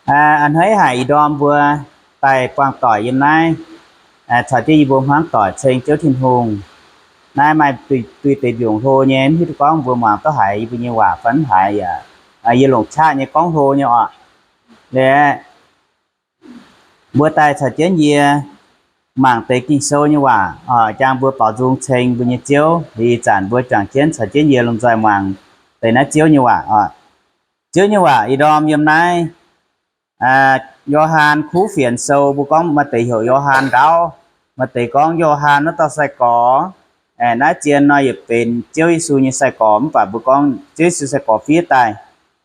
A'hneiv haic ih ndorm mbuo daaih buangh doic yiem naaiv, caux jienv yie mbuo hmuangv doic ceng Ziouv Tin-Hungh. Naaiv maaih duih deix mbiungc hlo nyei, mv hiuv duqv gorngv mbuo muangx duqv haiz yie mbuo nyei waac fai mv haiz yaac, yie longc qaqv nyei gorngv hlo nyei oc. Liuz aeqv, mbuo daaih caux jienv yie mangc deix Ging-Sou nyei waac oc, jangx mbuo baaux nzung ceng mbuo nyei Ziouv. Liuz ih zanc mbuo juangc jienv caux jienv yie lomh nzoih muangx deix naaiv Ziouv nyei waac oc. Ziouv nyei waac ih ndorm yiem naaiv Yo^han Kuv Fienx Sou, mbuo gorngv maaih deix heuc Yo^han Ndaauv, maaih deix gorngv Yo^han wuov dauh sai-gorx. Naaiv zien nor yietc benx Ziouv Yesu nyei sai-gorx, mv baac mbuo gorngv Ziouv Yesu sai-gorx fiev daaih.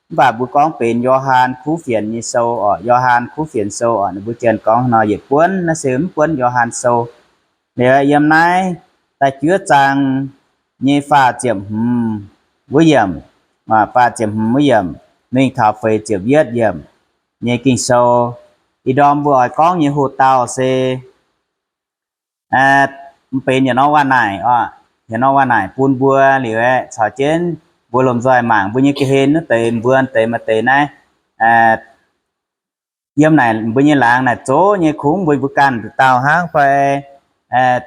Mv baac mbuo gorngv benx Yo^han Kuv Fienx nyei sou oc, Yo^han Kuv Fienx Sou oc. Ninh mbuo zien gorngv nor yietc buonv, naaiv se mv buonv Yo^han Sou. Liuz yiem naaiv da'juov zaang nyei faah ziepc hmz wuov yiemc, faah ziepc hmz wuov yiemc mingh taux feix ziepc yietv yiemc nyei Ging-Sou. Ih ndorm mbuo oix gorngv nyei hoc-dauh se benx yietc norm waac-naaic oc, yietc norm waac-naaic bun mbuo liuz aeqv, caux jienv mbuo lomh nzoih mangc mbuo nyei ga'hlen wuov deix, mbuo deix maaih deix naaiv yiem naaic mbuo nyei laangz naaic zoqv nyei, kungx mbuo, mbuo ganh dauh hnangv fai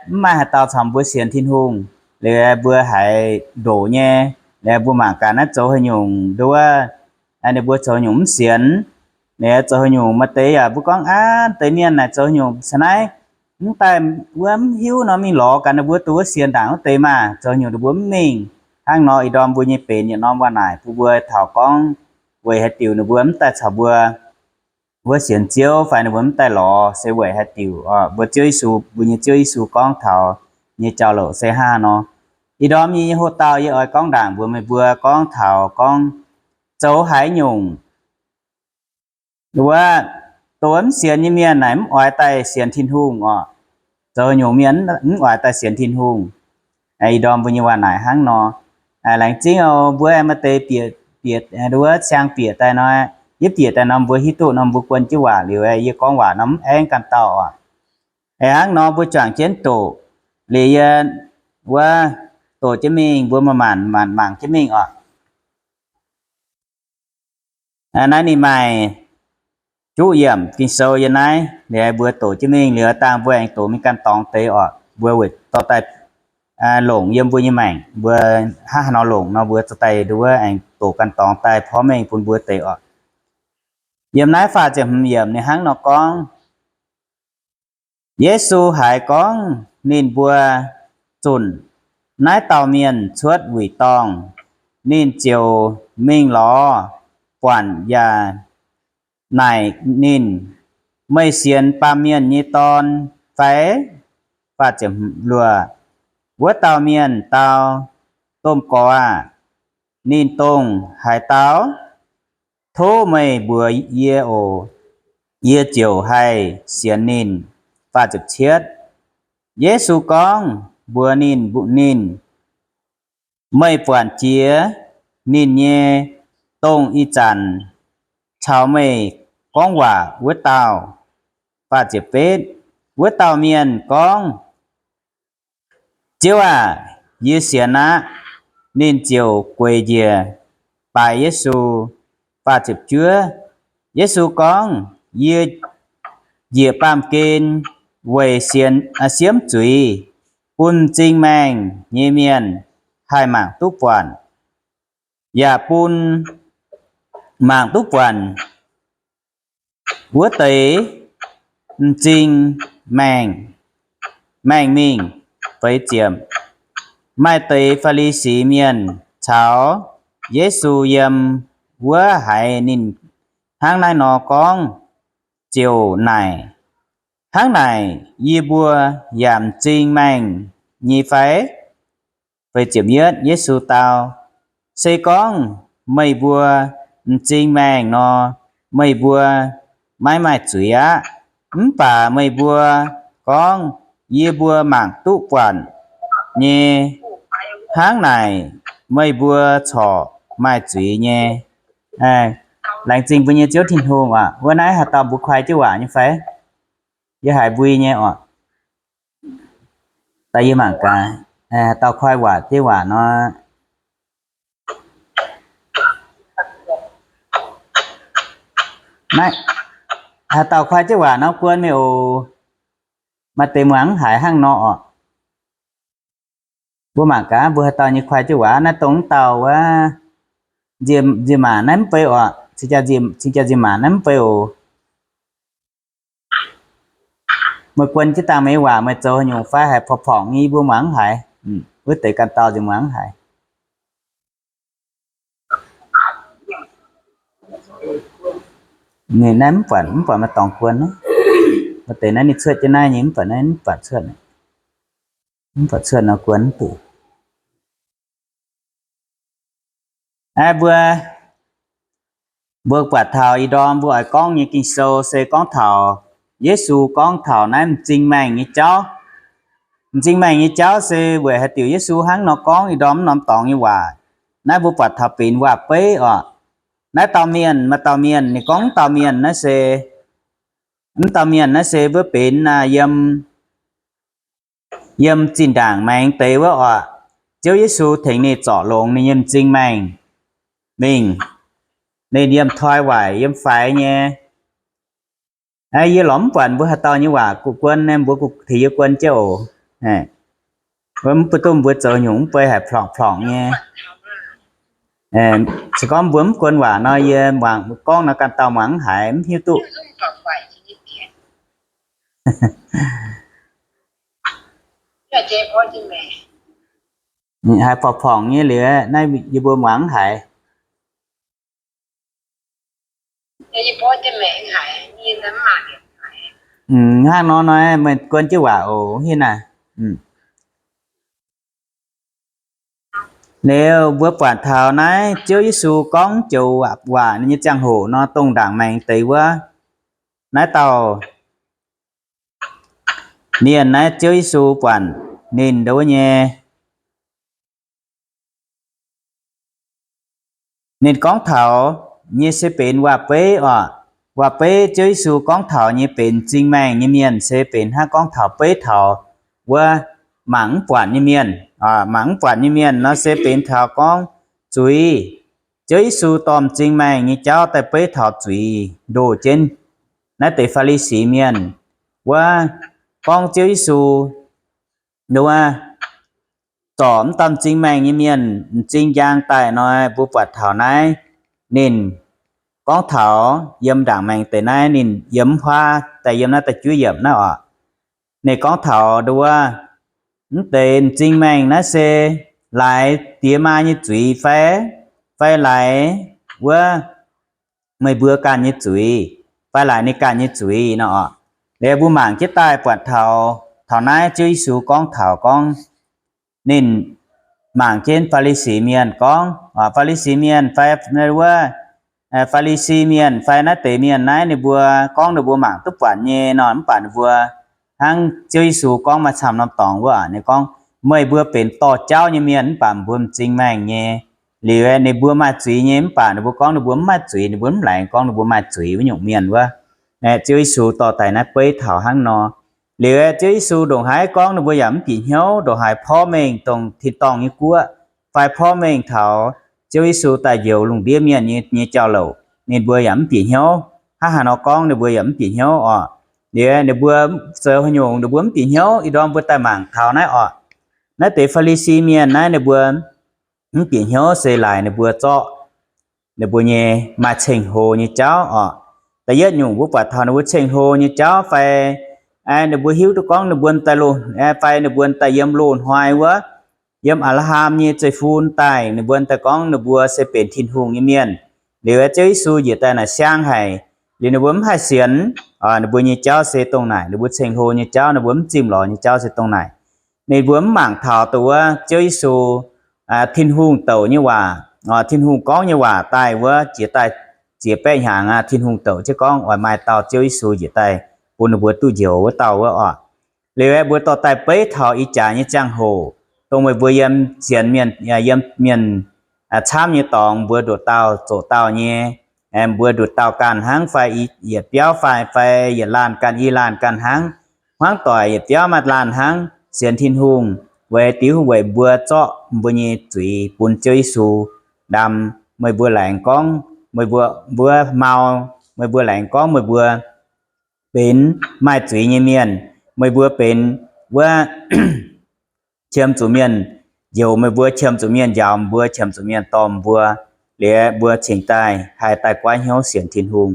mv maaih haaix dauh caux mbuo sienx Tin-Hungh. Liuz mbuo haiz ndoqc nyei, liuz mbuo mangc gaax naaiv zoux haaix nyungc nduov, ninh mbuo zoux nyungc mv sienx. Liuz zoux haaix nyungc maaih deix yaac mbuo gorngv aav, deix mienh naaic zoux haaix nyungc caux naaiv mv daaih, wuov mv hiuv nor mingh lorz gaax ninh mbuo duqv wuov sienx ndaangc wuov deix maah, zoux haaix nyungc ninh mbuo mv mingh. Hnangv nor ih ndorm mbuo nyei benx yietc norm waac-naaic bun mbuo taux gorngv weic haaix diuc ninh mbuo mv daaih caux mbuo wuov sienx Ziouv fai ninh mbuo mv daaih lorz se weic haaix diuc. Mbuo Ziouv Yesu, mbuo nyei Ziouv Yesu gorngv taux nyei jauv-louc se hnangv nor. Ih ndorm nyei hoc-dauh yie oix gorngv ndaangc mbuox meih mbuo gorngv taux gorngv zoux haaix nyungc wuov, dongh mv sienx nyei mienh naaic mv oix daaih sienx Tin-Hungh oc. Zoux nyungc mienh mv oix daaih sienx Tin-Hungh. Ih ndorm mbuo nyei waac-naaic hnangv nor. Laengz zingh oc, mbuo maaih deix bieqc, bieqc wuov siang bieqc daaih nor, yie bieqc daaih nor mbuo hiuv duqv nor mbuo guon jienv waac liuz, yie gorngv waac nor mv aengv ganh dauh oc. Hnangv nor mbuo juangc jienv doqc, liuz yie wuov doqc jienv mingh, mbuo maanc maanc mangc jienv mingh oc. Naaiv ninh maaih juqv yiemc Ging-Sou yiem naaiv. Liuz mbuo doqc jienv mingh liuz dangh mbuo aengx doqc mingh ganh dorngx deix oc. Mbuo weic dorh daaih longc yiem mbuo nyei maengc, mbuo hnangv haaix nor longc nor mbuo dorh daaih nduov aengx doqc ganh dorngx daaih porv mengh bun mbuo deix oc. Yiem naaiv faah ziepc hmz yiemc ninh hnangv nor gorngv, Yesu haiz gorngv ninh mbuo zunc naaiv dauh mienh cuotv wuic dorngh, ninh ziouc mingh lorz buatc yaac naaic ninh, Meih sienx Baamh Mienh nyei Dorn fai? Wuov dauh mienh dau, Domh Gorx aah! Ninh dongh haaix dauh? Tov meih mbuox yie oc. Yie ziouc haih sienx ninh. Yesu gorngv mbuox ninh, ninh, Meih buatc jiex ninh nyei, dongh ih zanc caux meih gorngv waac wuov dauh. Wuov dauh mienh gorngv, Ziouv aah! Yie sienx aqv. Ninh ziouc gueic njiec baaix Yesu. Yesu gorngv, Yie njiec baamh gen weic sienx, siemv zuiz, bun m'zing maengh nyei mienh haih mangc duqv buatc, yaac bun mangc duqv buatc wuov deix m'zing maengh, maengh mingh. Maaih deix Faa^li^si Mienh caux Yesu yiem wuov haiz ninh hnangv naaiv nor gorngv, ziouc naaic, Hnangv naaic yie mbuo yaac m'zing maengh nyei fai? Yesu dau, Se gorngv meih mbuo m'zing maengh nor, meih mbuo maiv maaih zuiz aqv. Mv baac meih mbuo gorngv, Yie mbuo mangc duqv buatc nyei, hnangv naaic meih mbuo corc maaih zuiz nyei. Laengz zingh mbuo nyei Ziouv Tin-Hungh oc. Wuov naaiv haaix dauh mbuo koi jienv waac nyei fai? Yie haiz mbui nyei oc. Daaih yie mangc gaax, haaix dauh koi waac jienv waac nor. Naaiv, haaix dauh kuaaiv jienv waac nor guon mingh oc. Maaih deix muangx mv haiz hnangv nor orqc. Mbuo mangc gaax, mbuo haaix dauh nyei kuaaiv jienv waac, naaiv dongh mv dauh wuov, nzie-, nzie-maac naaiv mv bei orqc, cing jaa nzie-, cing jaa nzie-maac naaiv mv bei oc. Meih guon jienv dangh meih waac meih zoux haaix nyungc fai haiz porv-porngc nyei, yie mbuo muangx mv haiz. Wuov deix ganh dauh nziex muangx mv haiz. Ninh naaiv mv buatc, mv buatc maaih dorngx guon. Maaih deix naaiv ninh cuotv jienv naaiv nyei, mv buatc naaiv, mv buatc cuotv, mv buatc cuotv nor guon mv duqv. Aa, mbuo, mbuo buatc taux ih ndorm mbuo oix gorngv nyei Ging-Sou se gorngv taux Yesu gorngv taux naaiv m'zing maengh nyei jauv. M'zing maengh nyei jauv se weic haaix diuc Yesu hnangv nor gorngv ih ndorm mv norm dorngx nyei waac. Naaiv mbuo buatc taux benx waac-beiv orqc. Naaiv dauh mienh, maaih dauh mienh, ninh gorngv mv dauh mienh naaiv se, mv dauh mienh naaiv se wuov benx, aa, yiem, yiem zinh ndaangc maengx deix wuov orqc. Ziouv Yesu tengx ninh zorc longx ninh nyei m'zing maengh mingh, ninh yiem toi waaic, yiem faix nyei. Yie lorz mv buatc mbuo haaix dauh nyei waac guon, mbuo tengx yie guon jienv oc. Mv baac duqv mbuo zoux nyungc mv bei haic, plorngc-plorngc nyei. Se gorngv mbuo mv guon waac nor, yie muangx gorngv nor ganh dauh muangx mv haiz, mv hiuv duqv. Haiz porv-porngc nyei liuz, naaiv yie mbuo muangx mv haiz. Hnangv nor nor, meih guon jienv waac oc, hingh naaic. Liuz mbuo buatc taux naaiv Ziouv Yesu gorngv joux waac nyei ziangh hoc nor, dongh ndaangc maengx deix wuov, naaiv dauh mienh naaiv Ziouv Yesu buatc ninh nduov nyei Ninh gorngv taux nyei se benx waac-beiv oc. Waac-beiv Ziouv Yesu gorngv taux nyei benx m'zing maengh nyei mienh se benx hnangv gorngv taux beiv taux wuov mangc mv buatc nyei mienh. Mangc mv buatc nyei mienh nor se benx taux gorngv zuiz. Ziouv Yesu dorh m'zing maengh nyei jauv daaih beiv taux zuiz ndoh jienv naaiv deix Faa^li^si Mienh wuov, gorngv Ziouv Yesu wuov zorc mv dauh m'zing maengh nyei mienh m'zing njang daaih nor, mbuo buatc taux naaiv ninh gorngv taux yiem ndaangc maengx deix naaiv ninh yiem mv huaav daaih yiem naaiv da'juov yiemc naaiv oc. Ninh gorngv taux nduov, mv deix m'zing maengh naaiv se laaix diex maa nyei zuiz fai, fai laaix wuov meih mbuo ganh nyei zuiz, fai laaix ninh ganh nyei zuiz nor oc. Liuz mbuo mangc jienv daaih buatc taux, taux naaiv Ziouv Yesu gorngv taux gorngv ninh mangc jienv Faa^li^si Mienh gorngv, Faa^li^si Mienh fai wuov, Faa^li^si Mienh fai naaiv deix mienh naaiv ninh mbuo gorngv ninh mbuo mangc duqv buatc nyei nor, mv baac ninh mbuo hnangv Ziouv Yesu gorngv maaih camv norm dorngx wuov, ninh gorngv, meih mbuo benx dorh jauv nyei mienh mv baac mbuo m'zing maengh nyei. Liuz ninh mbuo maaih zuiz nyei mv baac ninh mbuo gorngv ninh mbuo mv maaih zuiz, ninh mbuo mv laengz gorngv ninh mbuo maaih zuiz wuov nyungc mienh wuov. Ziouv Yesu dorh daaih naaiv beiv taux hnangv nor. Liuz Ziouv Yesu ndongc haaix gorngv ninh mbuo yaac mv bieqc hnyouv, ndongc haaix porv mengh dongh tin-dorngh nyei guoqv fai porv mengh taux Ziouv Yesu daaih njoux lungh ndiev mienh nyei, nyei jauv-louc, ninh mbuo yaac mv bieqc hnyouv. Hnangv haaix nor gorngv ninh mbuo yaac mv bieqc hnyouv oc. Liuz ninh mbuo zoux haaix nyungc ninh mbuo mv bieqc hnyouv, ih ndorm mbuo daaih mangc taux naaiv oc. Naaiv deix Faa^li^si Mienh naaiv ninh mbuo mv bieqc hnyouv se laaix ninh mbuo zorqv ninh mbuo nyei maaih ceng-hlo nyei jauv oc. Da'yietv nyungc mbuo buatc taux ninh mbuo ceng-hlo nyei jauv fai ninh mbuo hiuv duqv gorngv ninh mbuo daaih loz, fai ninh mbuo daaih yiem loz-hnoi wuov, yiem Apc^laa^ham nyei zeiv-fun daaih, ninh mbuo daaih gorngv ninh mbuo se benx Tin-Hungh nyei mienh. Liuz Ziouv Yesu njiec daaih naaic siang haic, liuz ninh mbuo mv haih sienx. Ninh mbuo nyei jauv se dongh naaic, ninh mbuo ceng-hlo nyei jauv, ninh mbuo mv zimh lorz nyei jauv se dongh naaic. Ninh mbuo mv mangc taux dongh wuov Ziouv Yesu, Tin-Hungh douc nyei waac, Tin-Hungh gorngv nyei waac daaih wuov, jiex daaih ziex baeqv hnyangx aqv, Tin-Hungh douc jienv gorngv oix maaih dauh Ziouv Yesu njiec daaih bun ninh mbuo duqv njoux wuov dauh wuov oc. Liuz aeqv, mbuo dorh daaih beiv taux ih jaax nyei ziangh hoc, dongh meih mbuo yiem sienx mienh, yiem mienh camv nyei dorngx, mbuo nduqc dauh zoqc dauh nyei, mbuo nduqc dauh ganh hnangv fai yietc biauv fai, fai yietc laanh ganh i laanh ganh hnangv, hmuangv doic yietc biauv maaih laanh hnangv, sienx Tin-Hungh, weic diuc weic mbuo zorqv mbuo nyei zuiz bun Ziouv Yesu ndam. Meih mbuo laengz gorngv meih mbuo, mbuo mau, meih mbuo laengz gorngv meih mbuo benx maaih zuiz nyei mienh. Meih mbuo benx wuov qiemx zuqc mienh njoux meih mbuo, qiemx zuqc mienh njaaux mbuo, qiemx zuqc mienh dorh mbuo, liuz mbuo cingx daaih haih daaih goiv hnyouv sienx Tin-Hungh.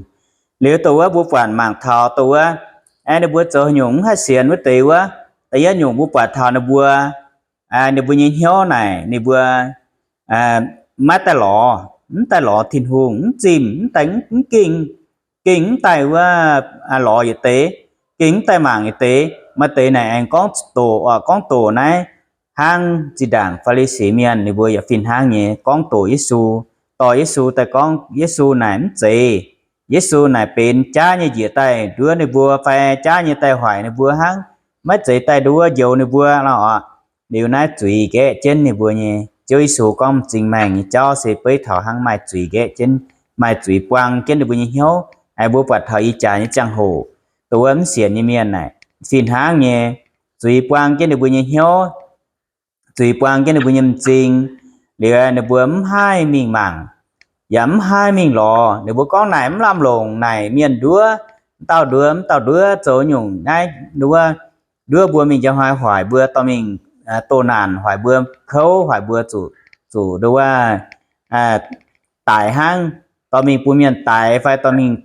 Liuz dongh wuov mbuo buatc mangc taux dongh wuov, ninh mbuo zoux nyungc mv haih sienx wuov deix wuov, da'yietv nyungc mbuo buatc taux ninh mbuo, ninh mbuo nyei hnyouv naaic ninh mbuo maiv daaih lorz, mv daaih lorz Tin-Hungh, mv zimh, mv daaih, mv gengh, gengh mv daaih wuov lorz yietc deix, gengh mv daaih mangc yietc deix. Maaih deix naaic aengx gorngv doqc, oc, gorngv doqc naaiv hnangv zinh ndaangc Faa^li^si Mienh ninh mbuo yaac fih hnangv nyei gorngv doqc Yesu, dorh Yesu daaih gorngv Yesu naaic mv zeiz, Yesu naaic benx jaav nyei njiec daaih nduov ninh mbuo fai jaav nyei daaih hoic ninh mbuo hnangv, maiv zeiz daaih nduov njoux ninh mbuo lorqc, oc. Liuz naaiv zuiz nqaeqv jienv ninh mbuo nyei. Ziouv Yesu gorngv m'zing maengh nyei jauv se beiv taux hnangv maaih zuiz nqaeqv jienv, maaih zuiz buang jienv ninh mbuo nyei hnyouv. Aa, mbuo buatc taux ih jaax nyei ziangh hoc, dongh wuov mv sienx nyei mienh naaic fih hnangv nyei, zuiz buang jienv ninh mbuo nyei hnyouv, zuiz buang jienv ninh mbuo nyei m'zing, liuz ninh mbuo mv haih mingh mangc, yaac mv haih mingh lorz. Ninh mbuo gorngv naaic mv lamh longc, naaic mienh nduov, mv dauh nduov, mv dauh nduov, zoux nyungc naaiv nduov, nduov mbuo mingh njang hnoi hoic mbuo dorh mingh doh naanc, hoic mbuo kouv, hoic mbuo zuqc, zuqc nduov daic hnangv, dorh mingh bun mienh daix fai dorh mingh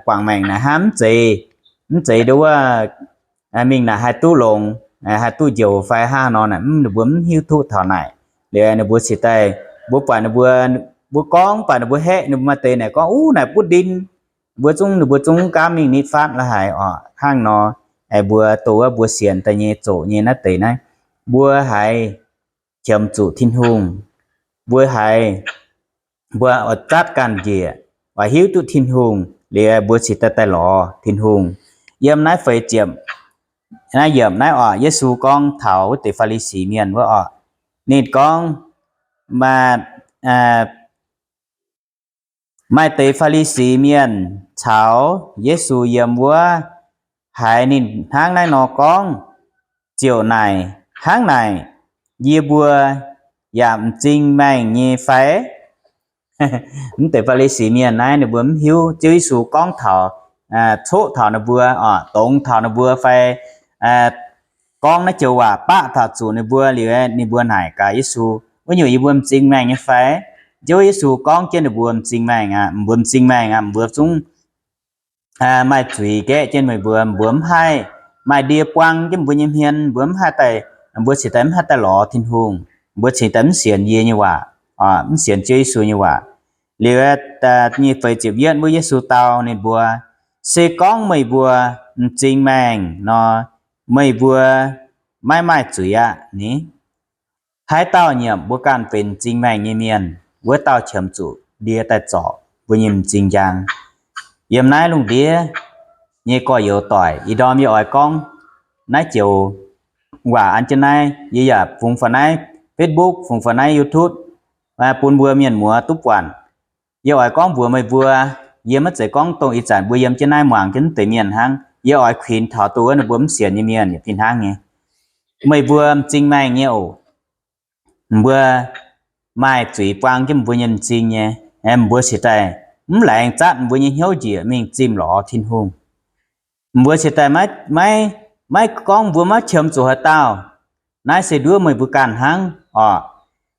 guangc maengc naaic hnangv, mv zeiz, mv zeiz nduov mingh naaic haih duqv longx, haih duqv njoux fai hnangv nor naaic, mv, ninh mbuo mv hiuv duqv taux naaic. Liuz ninh mbuo cingx daaih, mbuo buatc ninh mbuo, mbuo gorngv, mv baac ninh mbuo haeqv, ninh mbuo maaih deix naaic gorngv, uv, naaic butv ndin, mbuo zungv, ninh mbuo zungv gaamv mingh nitv fatv la'haic, oc, hnangv nor. Aengx mbuo dongh wuov mbuo sienx daaih nyei, zoqc nyei naaiv deix naaiv, mbuo haiz qiemx zuqc Tin-Hungh, mbuo haiz, mbuo oix zatv ganh njiec, oix hiuv duqv Tin-Hungh liuz mbuo cingx daaih daaih lorz Tin-Hungh. Yiem naaiv feix ziepc, naaiv yiemc naaiv oc, Yesu gorngv taux wuov deix Faa^li^si Mienh wuov oc. Ninh gorngv, maaih deix Faa^li^si Mienh caux Yesu yiem wuov, haiz ninh hnangv naaiv nor gorngv, ziouc naaic, Hnangv naaic, yie mbuo yaac m'zing maengh nyei fai? Mv deix Faa^li^si Mienh naaiv ninh mbuo mv hiuv Ziouv Yesu gorngv taux, coqv taux ninh mbuo, oc, dongz taux ninh mbuo fai gorngv naaiv joux waac baqv taux zuqc ninh mbuo liuz, ninh mbuo naaic gaax Yesu, Wuov nyungc yie mbuo m'zing maengh nyei fai? Ziouv Yesu gorngv jienv ninh mbuo, M'zing maengh aqv, mbuo m'zing maengh aqv, mbuo zungv maaih zuiz nqaeqv jienv meih mbuo, mbuo mv haih, maaih ndie buang jienv mbuo nyei hmien, mbuo mv haih daaih, mbuo cingx daaih mv haih daaih lorz Tin-Hungh, mbuo cingx daaih mv sienx yie nyei waac, mv sienx Ziouv Yesu nyei waac. Liuz, nyic feix ziepc yietv wuov Yesu dau ninh mbuo, Se gorngv meih mbuo m'zing maengh nor, meih mbuo maiv maaih zuiz aqv ni. Haaix dauh nyiemc mbuo ganh benx m'zing maengh nyei mienh, wuov dauh qiemx zuqc ndie daaih zorc mbuo nyei m'zing njang. Yiem naaiv lungh ndiev nyei gorx-youz doic, ih ndorm yie oix gorngv naaiv joux waac an jienv naaiv, yie yaac fungx faaux naaiv Facebook, fungx faaux naaiv YouTube bun mbuo mienh muoz duqv buatc. Yie oix gorngv mbuox meih mbuo, yie maiv zeiz gorngv dongh ih zanc mbuo yiem jienv naaiv muangx jienv deix mienh hnangv. Yie oix kuinx taux dongh wuov ninh mbuo mv sienx nyei mienh yaac fih hnangv nyei. Meih mbuo m'zing maengh nyei oc. Mbuo maaih zuiz buang jienv mbuo nyei m'zing nyei. Mbuo cingx daaih mv laengz zatv mbuo nyei hnyouv njiec mingh zimh lorz Tin-Hungh. Mbuo cingx daaih maiv, maiv gorngv mbuo maiv qiemx zuqc haaix dauh. Naaiv se nduov meih mbuo ganh hnangv oc.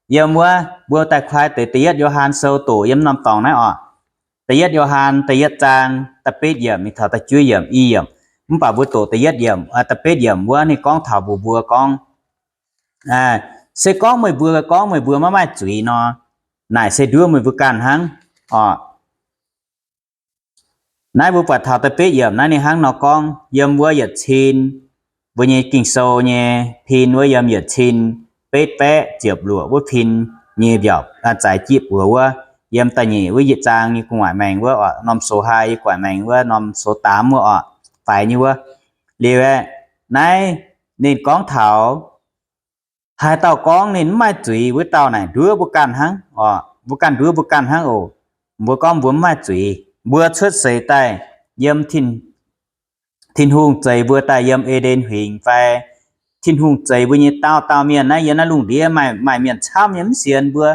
Yiem wuov mbuo daaih kuaaiv deix da'yietv Yo^han Sou doqc yiem norm dorngx naaiv oc. Da'yietv Yo^han da'yietv zaang da'betv yiemc mingh taux da'juov yiemc, i yiemc. Mv baac mbuo doqc da'yietv yiemc, da'betv yiemc wuov ninh gorngv taux mbuox mbuo gorngv, Se gorngv meih mbuo gorngv meih mbuo maiv maaih zuiz nor, naaic se nduov meih mbuo ganh hnangv oc. Naaiv mbuo buatc taux da'betv yiemc naaiv ninh hnangv nor gorngv, yiem wuov yietc cin, mbuo nyei Ging-Sou nyei pin wuov yiem yietc cin betv baeqv ziepc luoqc wuov pin nyei mbiaauc, zaaix jieqv buoz wuov, yiem da'nyeic wuov yietc zaang nyei gu'nguaaic maengx wuov oc, norm sou hai yie guaaic maengx wuov, norm sou daamv wuov oc, faix nyei wuov. Liuz aeqv, naaiv ninh gorngv taux haaix dauh gorngv ninh mv maaih zuiz, wuov dauh naaic nduov mbuo ganh hnangv oc. Mbuo ganh nduov mbuo ganh hnangv oc. Mbuo gorngv mbuo mv maaih zuiz, mbuo cuotv seix daaih yiem Tin-Hungh zeix mbuo daaih yiem E^nden Huingx fai Tin-Hungh zeix mbuo nyei dauh dauh mienh naaiv, yiem naaiv lungh ndiev maaih, maaih mienh camv nyei mv sienx mbuo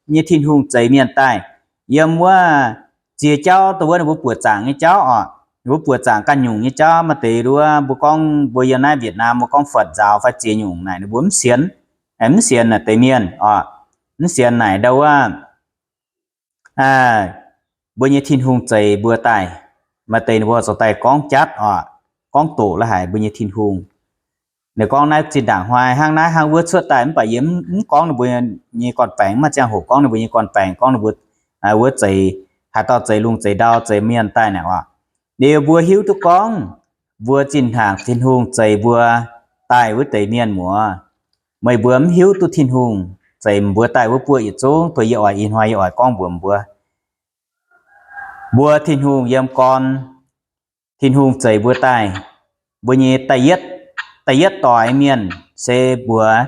nyei Tin-Hungh zeix mienh daaih yiem wuov ziex jauv dongh wuov ninh mbuo buoqc zaangc nyei jauv oc. wuov buoqc zaangc ganh nyungc nyei jauv. Maaih deix wuov mbuo gorngv mbuo yiem naaiv Việt Nam mbuo gorngv fuatc nzaaux fai ziex nyungc naaic ninh mbuo mv sienx, mv sienx naaic deix mienh oc. Mv sienx naaic ndau wuov mbuo nyei Tin-Hungh zeix mbuo daaih. Maaih deix ninh mbuo zoux daaih gorngv jatv oc, gorngv doqc la'haic mbuo nyei Tin-Hungh. Ninh gorngv naaiv zinh ndaangc hnoi hnangv naaiv hnangv wuov cuotv daaih, mv baac yie mv gorngv ninh mbuo nyei gorn-baengx, mv maaih ziangh hoc gorngv ninh mbuo nyei gorn-baengx, gorngv ninh mbuo wuov zeix, haaix dauh zeix lungh zeix ndau zeix mienh daaih naaic oc. Liuz mbuo hiuv duqv gorngv mbuo zinh ndaangc Tin-Hungh zeix mbuo daaih wuov deix mienh muoz, meih mbuo mv hiuv duqv Tin-Hungh zeix mbuo daaih wuov buoqv yietc zungv, dongh yie oix ih hnoi yie oix gorngv mbuox mbuo. Mbuo Tin-Hungh yiem gorn, Tin-Hungh zeix mbuo daaih, mbuo nyei da'yietv, da'yietv doix mienh se mbuox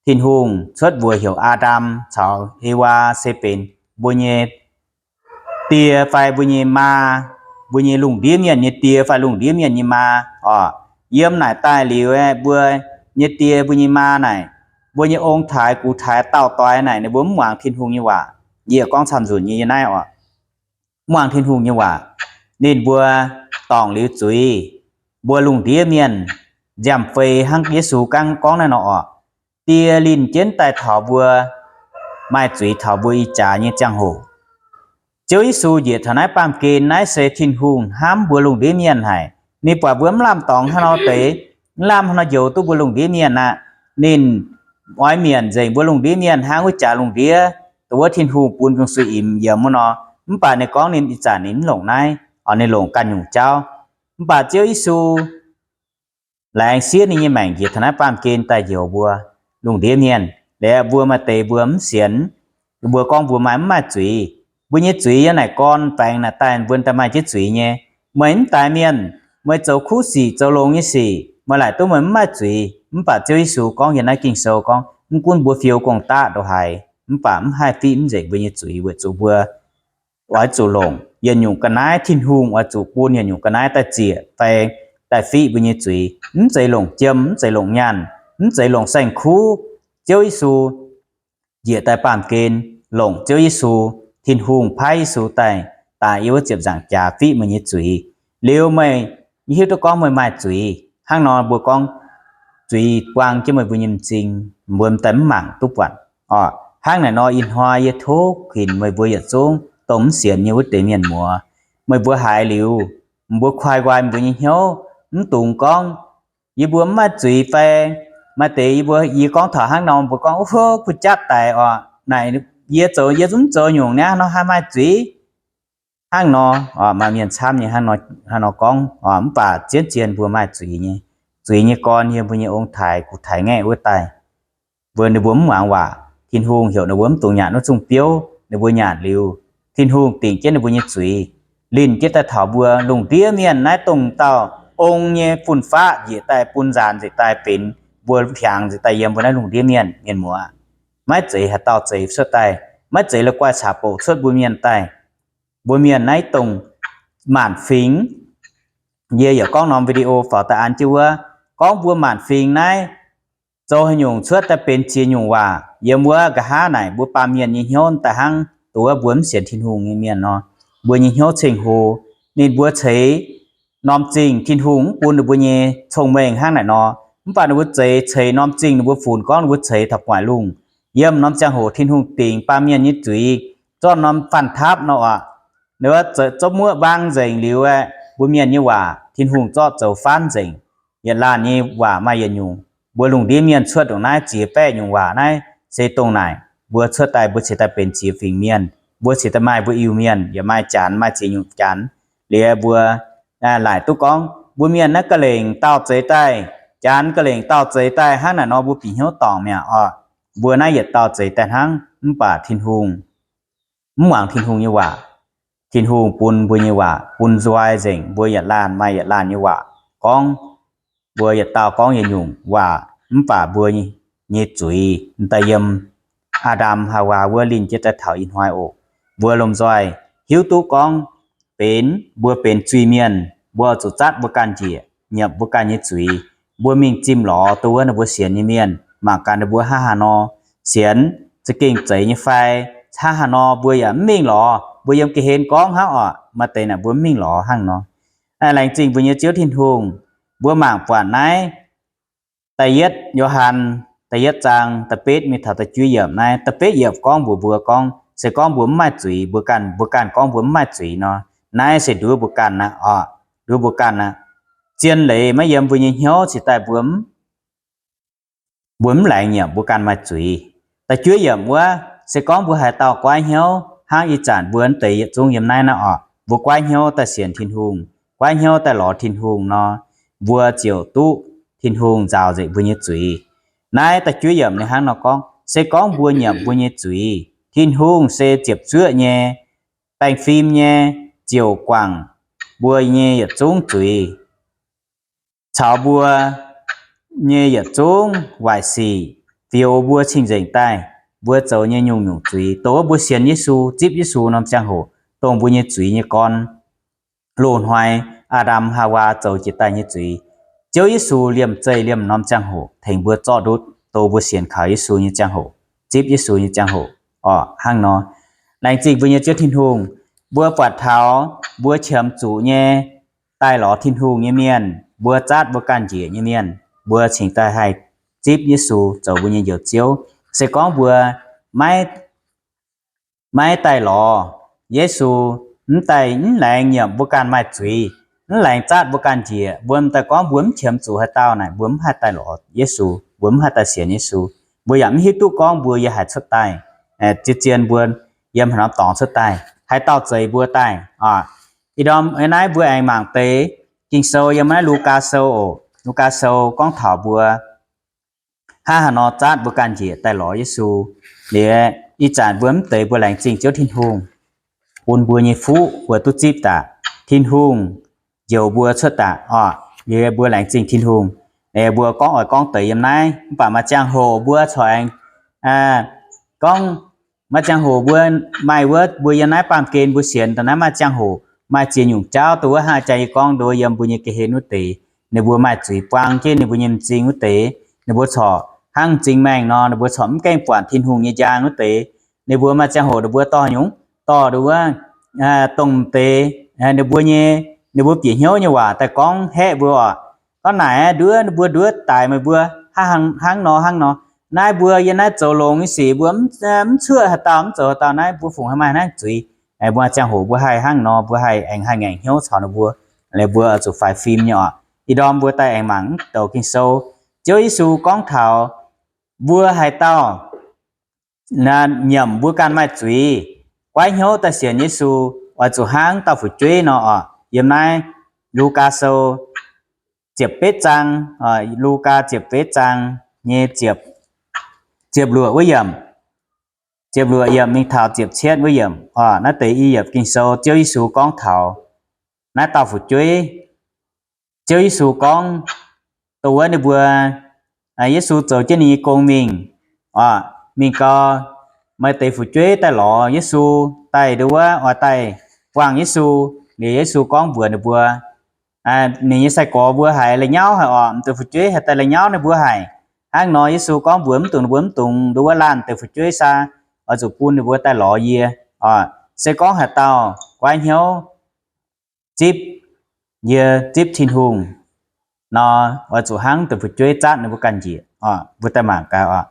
Tin-Hungh cuotv mbuox heuc Aa^ndam caux Hewaa se benx mbuo nyei die fai mbuo nyei maa, mbuo nyei lungh ndiev mienh nyei die fai lungh ndiev mienh nyei maa oc. Yiem naaic daaih liuz aeqv, mbuo nyei die mbuo nyei maa naaic, mbuo nyei ong-taaix gux-taaix dauh doix naaic ninh mbuo mv muangx Tin-Hungh nyei waac. Yie gorngv camv-nzunc nyei yie naaiv oc. Mv muangx Tin-Hungh nyei waac. Ninh mbuo dorngc liuz zuiz. Mbuo lungh ndiev mienh nziaamv-fei hnangv Yesu gangv gorngv naaiv nor oc, die linh jienv daaih taux mbuo, maaih zuiz taux mbuo ih jaax nyei ziangh hoc. Ziouv Yesu njiec taux naaiv baamh gen, naaiv se Tin-Hungh hnamv mbuo lungh ndiev mienh haic. Ninh buatc mbuo mv lamh dorngx haaix nor deix, mv lamh haaix nor njoux duqv mbuo lungh ndiev mienh aqv. Ninh oix mietc nzengc mbuo lungh ndiev mienh hnangv wuov jaax lungh ndiev, dongh wuov Tin-Hungh bun gong-suiv imx yiem wuov nor. Mv baac ninh gorngv ninh ih zanc ninh mv longc naaiv, oc, ninh longc ganh nyungc jauv. Mv baac Ziouv Yesu laengz siev ninh nyei maengc njiec taux naaiv baamh gen daaih njoux mbuo lungh ndiev mienh. Liuz mbuo maaih deix mbuo mv sienx, mbuo gorngv mbuo maaih mv maaih zuiz. Mbuo nyei zuiz yiem naaic gorn-baengx naaic daaih mbuo daaih maaih jienv zuiz nyei. Meih mv daix mienh, meih zoux kuv sic zoux longx nyei sic, meih laaic duqv meih mv maaih zuiz. Mv baac Ziouv Yesu gorngv yiem naaiv Ging-Sou gorngv, mv gunv mbuo fiou gong-daqv ndongc haaix, mv baac mv haih fiqv mv nzengc mbuo nyei zuiz weic zuqc mbuo oix zuqc longc yietc nyungc ga'naaiv. Tin-Hungh oix zuqc bun yietc nyungc ga'naaiv daaih ziec fai daaih fiqv mbuo nyei zuiz. Mv zeiz longc jiem, mv zeiz longc nyaanh, mv zeiz longc saeng-kuv. Ziouv Yesu njiec daaih baamh gen, longc Ziouv Yesu, Tin-Hungh paaiv Yesu daaih daaih yiem wuov ziepc nzaangc jaax fiqv meih nyei zuiz. Liuz meih hiuv duqv gorngv meih maaih zuiz hnangv nor, mbuo gorngv zuiz buang jienv meih mbuo nyei m'zing, mbuo daaih mv mangc duqv buatc. Oc, hnangv naaic nor ih hnoi yie tov kuinx meih mbuo yietc zungv dongh mv sienx nyei wuov deix mienh muoz, meih mbuo haiz liuz, mbuo koi nqoi mbuo nyei hnyouv, mv dungx gorngv yie mbuo mv maaih zuiz fai maaih deix yie mbuo, yie gorngv taux hnangv nor mbuo gorngv, o, kuv jatv daic oc, naaic yie zoux yie zungv zoux nyungc niaa nor haih maaih zuiz. Hnangv nor, maaih mienh camv nyei hnangv nor gorngv. Mv baac zien-zien mbuo maaih zuiz nyei, zuiz nyei gorn yiem mbuo nyei ong-taaix gux-taaix ngaeqv wuov daaih. Mbuo ninh mbuo mv muangx waac, Tin-Hungh heuc ninh mbuo mv dungx nyanc wuov zungh biouv, ninh mbuo nyanc liuz, Tin-Hungh dingc jienv ninh mbuo nyei zuiz, linh jienv daaih taux mbuo lungh ndiev mienh naaiv dongh dauh ong nyei fun-faqv njiec daaih bun nzaanx njiec daaih benx mbuo hiaangx njiec daaih yiem mbuo naaiv lungh ndiev mienh. Mienh muoz, maiv zeiz haaix dauh zeix cuotv daaih, maiv zeiz la'guaih caax bouc cuotv mbuo mienh daaih. Mbuo mienh naaiv dongh maanc fingx, yie yaac gorngv norm video faaux daaih an jienv wuov, gorngv mbuo maanc fingx naaiv zoux haaix nyungc cuotv daaih benx ziex nyungc waac. Yiem wuov nqa'haav naaic mbuo baamh mienh nyei hnyouv daaih hnangv dongh wuov mbuo mv sienx Tin-Hungh nyei mienh nor, mbuo nyei hnyouv ceng-hlo. Ninh mbuo ceix norm zingh, Tin-Hungh mv bun ninh mbuo nyei cong-mengh hnangv naaic nor, mv baac ninh mbuo zeix ceix norm zingh ninh mbuo funx gorngv ninh mbuo ceix taux gu'nguaaic lungh. Yiem norm ziangh hoc Tin-Hungh dingc baamh mienh nyei zuiz zorqv norm fanh taapv nor oc, ninh mbuo zorqv muoqv mbang nzengc liuz aeqv, mbuo mienh nyei waac Tin-Hungh zorqv zoux faanv nzengc. Yietc laanh nyei waac maaih yietc nyungc. Mbuo lungh ndiev mienh cuotv ndongc naaiv ziex baeqv nyungc waac naaiv se dongh naaic mbuo cuotv daaih mbuo ceix daaih benx ziex fingx mienh. Mbuo ceix daaih maaih mbuo Iu-Mienh, yaac maaih Janx, maaih ziex nyungc Janx. Liuz mbuo laaic duqv gorngv mbuo mienh naaiv ga'lengc dauh zeix daaih, Janx ga'lengc dauh zeix daaih hnangv naaic nor mbuo bieqc hnyouv dorngc mi'aqv oc. Mbuo naaiv yietc dauh zeix daaih hnangv, mv baac Tin-Hungh mv muangx Tin-Hungh nyei waac. Tin-Hungh bun mbuo nyei waac bun nzoi nzengc. Mbuo yietc laanh maaih yietc laanh nyei waac gorngv. Mbuo yietc dauh gorngv yietc nyungc waac, mv baac mbuo nyei zuiz daaih yiem Aa^ndam Haawaa wuov linh jienv daaih taux ih hnoi oc. Mbuo lomh nzoih hiuv duqv gorngv benx, mbuo benx zuiz-mienh, mbuo zuqc zatv mbuo ganh njiec, nyiemc mbuo ganh nyei zuiz. Mbuo mingh zimh lorz dongh wuov ninh mbuo sienx nyei mienh, mangc gaax ninh mbuo hnangv haaix nor sienx, za'gengh zeiz nyei fai. Hnangv haaix nor mbuo yaac mv mingh lorz. Mbuo yiem ga'hlen gorngv hnangv oc, maaih deix naaic mbuo mv mingh lorz hnangv nor. Laengz zingh mbuo nyei Ziouv Tin-Hungh. Mbuo mangc buatc naaiv da'yietv Yo^han da'yietv zaang da'betv mingh taux da'juov yiemc naaiv. Da'betv yiemc gorngv mbuox mbuo gorngv, se gorngv mbuo mv maaih zuiz, mbuo ganh, mbuo ganh gorngv mbuo mv maaih zuiz nor, naaiv se nduov mbuo ganh aqv oc. Nduov mbuo ganh aqv. Zien leiz maiv yiem mbuo nyei hnyouv cingx daaih mbuo mbuo mv laengz nyiemc mbuo ganh maaih zuiz. Da'juov yiemc wuov, se gorngv mbuo haaix dauh goiv hnyouv hnangv ih zanc mbuo naaiv deix yietc zungv yiem naaiv naaiv oc, mbuo goiv hnyouv daaih sienx Tin-Hungh, goiv hnyouv daaih lorz Tin-Hungh nor, mbuo ziouc duqv Tin-Hungh nzaaux nzengc mbuo nyei zuiz. Naaiv da'juov yiemc ninh hnangv nor gorngv, se gorngv mbuo nyiemc mbuo nyei zuiz, Tin-Hungh se ziepc zuoqv nyei, baengh fim nyei, ziouc guangc mbuo nyei yietc zungv zuiz caux mbuo nyei yietc zungv waaic sic, fioux mbuo cing-nzengc daaih mbuo zoux nyei nyungc-nyungc zuiz. Dongh wuov mbuo sienx Yesu, zipv Yesu norm ziangh hoc, dongh mbuo nyei zuiz nyei gorn, loz-hnoi Aa^ndam Haawaa zoux jiex daaih nyei zuiz, Ziouv Yesu liemh zeih liemh norm ziangh hoc tengx mbuo zorqv ndutv, dongh mbuo sienx kaux Yesu nyei ziangh hoc, zipv Yesu nyei ziangh hoc oc. Hnangv nor, laengz zingh mbuo nyei Ziouv Tin-Hungh, mbuo buatc taux mbuo qiemx zuqc nyei daaih lorz Tin-Hungh nyei mienh, mbuo zaatv mbuo ganh njiec nyei mienh, mbuo cingx daaih haih zipv Yesu zoux mbuo nyei Njoux Ziouv. Se gorngv mbuo maiv maiv daaih lorz Yesu, mv daaih mv laengz nyiemc mbuo ganh maaih zuiz, mv laengz zaatv mbuo ganh njiec, mbuo m'daaih gorngv mbuo mv qiemx zuqc haaix dauh naaic, mbuo mv haih daaih lorz Yesu, mbuo mv haih daaih sienx Yesu. Mbuo yaac mv hiuv duqv gorngv mbuo yiem haaix cuotv daaih. Zien-zien mbuo yiem haaix norm dorngx cuotv daaih, haaix dauh zeix mbuo daaih oc. Ih ndorm naaiv mbuo aengx mangc deix Ging-Sou yiem naaiv Lugaa Sou oc. Lugaa Sou gorngv taux mbuo hnangv haaix nor zaatv mbuo ganh njiec daaih lorz Yesu. Liuz ih zanc mbuo mv deix mbuo laengz zingh Ziouv Tin-Hungh bun mbuo nyei fuqv mbuo duqv zipv daaih. Tin-Hungh njoux mbuo cuotv daaih oc. Liuz mbuo laengz zingh Tin-Hungh. Mbuo gorngv oix gorngv deix yiem naaiv, mv baac maaih ziangh hoc mbuo corc aengx gorngv, maaih ziangh hoc mbuo maaih wuov mbuo yiem naaiv baamh gen mbuo sienx daaih naaiv, maaih ziangh hoc maaih ziex nyungc jauv dongh wuov hnangv jaa yie gorngv nduov yiem mbuo nyei ga'hlen wuov deix, ninh mbuo maaih zuiz buang jienv ninh mbuo nyei m'zing wuov deix, ninh mbuo corc hnangv m'zing maengh nor, ninh mbuo corc mv gaengh buatc Tin-Hungh nyei njang wuov deix. Ninh mbuo maaih ziangh hoc ninh mbuo dorh nyungc, dorh nduov wuov, dongh deix, ninh mbuo nyei, ninh mbuo bieqc hnyouv nyei waac daaih gorngv haeqv mbuo oc. Gorngv naaic nduov, ninh mbuo nduov daic meih mbuo hnangv nor hnangv nor. Naaiv mbuo yiem naaiv zoux longx nyei sic mbuo mv cuotv haaix dauh, mv zoux haaix dauh, naaiv mbuo fungc haih maaih naaiv zuiz. Mbuo ziangh hoc mbuo haih hnangv nor, mbuo haih aengx haih ngaengc hnyouv caux ninh mbuo, mbuo oix zuqc faix fim nyei oc. Ih ndorm mbuo daaih aengx mangc douc Ging-Sou. Ziouv Yesu gorngv taux mbuo haaix dauh nyiemc mbuo ganh maaih zuiz, goiv hnyouv daaih sienx Yesu, oix zuqc hnangv dauh fu'jueiv nor oc. Yiem naaiv Lugaa Sou ziepc betv zaang, Lugaa ziepc betv zaang nyei ziepc luoqc wuov yiemc, ziepc luoqc yiemc mingh taux ziepc cietv wuov yiemc oc. Naaiv deix i yiemc Ging-Sou Ziouv Yesu gorngv taux naaiv dauh fu'jueiv. Ziouv Yesu gorngv, dongh wuov ninh mbuo, Yesu zoux jienv ninh nyei gong mingh, mingh gau, maaih deix fu'jueiv daaih lorz Yesu, daaih nduov wuov oix daaih buangh Yesu. Liuz Yesu gorngv mbuox ninh mbuo, ninh nyei sai-gorx mbuo haiz la'nyauv haic oc, m'deix fu'jueiv haih daaih la'nyauv ninh mbuo haic. Hnangv nor Yesu gorngv mbuox mv dungx, ninh mbuo mv dungx nduov wuov laanh deix fu'jueiv saa, oix zuqc bun ninh mbuo daaih lorz yie oc. Se gorngv haaix dauh goiv hnyouv zipv yie, zipv Tin-Hungh nor, oix zuqc hnangv deix fu'jueiv zaatv ninh mbuo ganh njiec oc. Mbuo daaih mangc gaax oc.